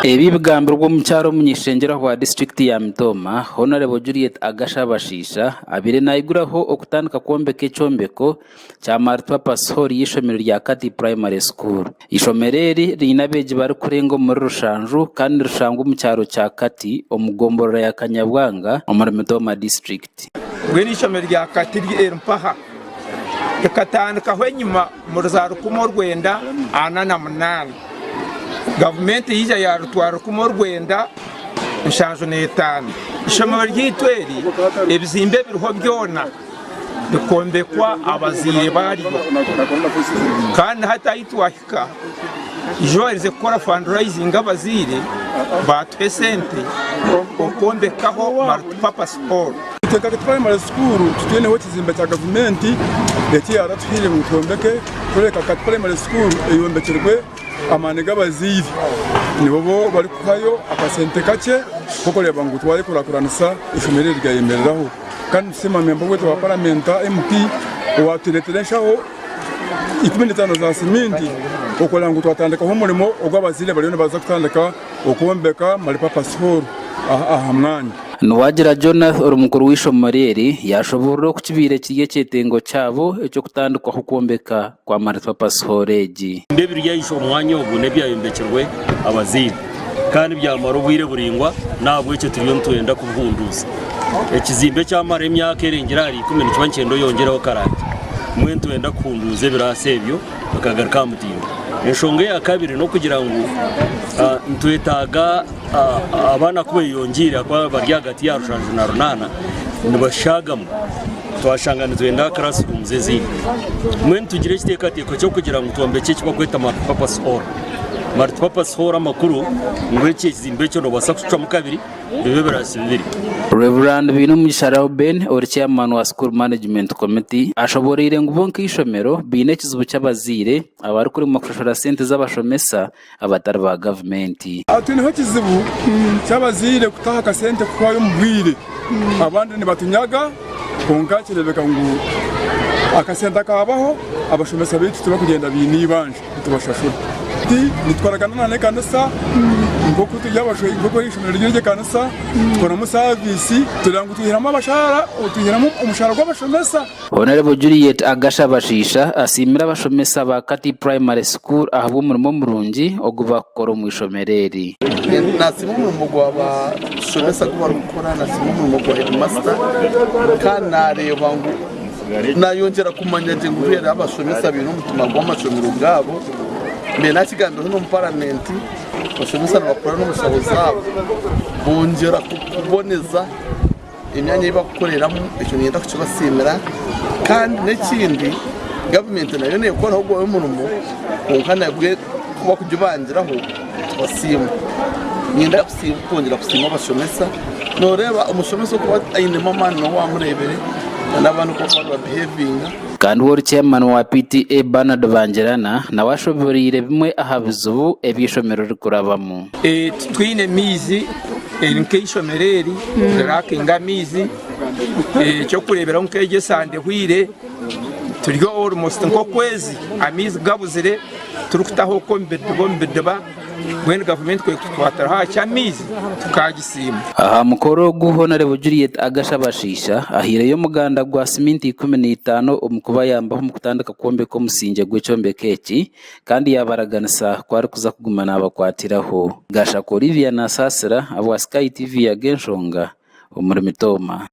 Ebi bigambirwe omukyara omuny'ishengyero wa disiturikiti ya Mitooma, Hon. Juliet Agasha Bashaija abaire naiguraho okutandika kwombeka ekyombeko kya Multipurpose Hall y'eishomero rya Kati Primary School. Eishomero eri riine abeegi barikurenga omuri rushanju kandi nirishangwa omu kyaro kya Kati omu gomborora ya Kanyabwanga omuri Mitooma disiturikiti. Mbwenu eishomero rya Kati eri mpaha rikatandikaho enyima omuri za 1948. Gavumenti yaija yaaritwara 1975. Eishomero ryaitu eri ebizimbe ebiriho byona bikombekwa abazaire baryo kandi hati ahu twahika ijo baherize kukora fundraising abazaire baatuha esente okwombekaho multipurpose hall. Itwe nka Kati Primary School titwineho ekizimbe kya gavumenti eki yaratuhaire ngu twombeke kureka Kati Primary School eyombekirwe amaani g'abazaire nibo bo barikuhayo akasente kakye k'okureeba ngu twayekurakuranisa eishomero eri ryayemereraho. Kandi nitusiima memba waitu wa paramenta MP owatureetera enshaho 15 za siminti okureba ngu twatandikaho omurimo ogu abazaire bariyo nibaza kutandika okwombeka multipurpose hall aha mwanya. Niwagira Jonath ori mukuru w'eishomero eri yaashoboorora oku kibaire kiri ekyetengo kyabo eky'okutandikwaho kwombeka kwa multipurpose hall egi. Ebiri aha omwanya ogu n'ebyayombekirwe abazaire kandi byamara obwire buraingwa n'ahabw'ekyo turiyo nitwenda kubihunduuza. Ekizimbe kyamara emyaka erengire ahari ikumi nikiba nikyenda oyongyereho karangye. Mbwenu nitwenda kuhunduuza ebiraasa ebyo bikagaruka aha mutindo. Enshonga eya kabiri n'okugira ngu nitwetaaga abaana ku beyongiire ahakuba bari ahagati ya rushanju na runaana nibashaagamu twashanga nitwenda classrooms ezindi. Mbwenu tugire ekiteekateeko ky'okugira ngu twombekye eki barikweta multipurpose hall. Multipurpose hall amakuru ngu eki ekizimbe ekyo noobaasa kukicwamu kabiri bibe ebiraasi bibiri. Rev. Bainomugisha Reuben ori Chairman wa School Management Committee ashoboreire ngu bo nk'eishomero baine ekizibu ky'abazaire abarikuremwa kushashura sente z'abashomesa abatari ba gavumenti. Twineho ekizibu ky'abazaire kutaha akasente kuhwayo omu bwire. Abandi nibatunyaga kwonka kireebeka ngu akasente akabaho abashomesa baitu tibarikugyenda baine eibanja nitubashashura. Nitukoragana na n'ekanisa nk'oku turi nk'oku eishomero riri ery'ekanisa tukoramu saavisi tureeba ngu twihiramu abashaara twihiramu omushaara gw'abashomesa. Hon. Juliet Agasha Bashaija asiimire abashomesa ba Kati Primary School ahabw'omurimo murungi ogu barikukora omu ishomero eri. Nasiima omurimo gw'abashomesa ogu barikukora, nasiima omurimo gwa heedimasita kandi nareeba ngu nayongyera kumanya gye ngu reero abashomesa baine omutima gw'amashomero gaabo. Mbwenu nakigambireho n'omu paramenti, abashomesa nibakora n'omu nshaho zaabo bongyera kuboneza. Emyanya ei barikukoreramu ekyo niinyenda kukibasiimira kandi n'ekindi gavumenti nayo neekoraho ogwo omurimo kwonka nabwe ku barikugibangiraho tubasiima. Niinyenda kwongyera kusiima abashomesa, nooreeba omushomesa okuba ainemu amaani nooba waamureebire n'abandi oku barikuba nibabihevinga. Kandi we ori Chairman wa PTA Bernard Bangirana nawe ashoboreire bimwe aha bizibu ebi eishomero ririkurabamu. Titwine maizi eri nk'eishomero eri rirakinga amaizi ekyokureberaho nk'egi esande ehweire turi almost nk'okwezi amaizi gabuzire turikutaha okwo omu bidiba omu bidiba mbwenu gavumenti ku erikutukwatiraho aha ky'amaizi tukagisiima. Aha mukoro ogu Hon. Juliet Agasha Bashaija ahaireyo omuganda gwa siminti 15 omu kubayambaho omu kutandika kwombeka omusingye gw'ekyombeko eki. Kandi yaabaraganisa ku arikuza kuguma naabakwatiraho. Gashaka Olivia Nasaasira ahabwa Sky TV Ag'enshonga omuri Mitooma.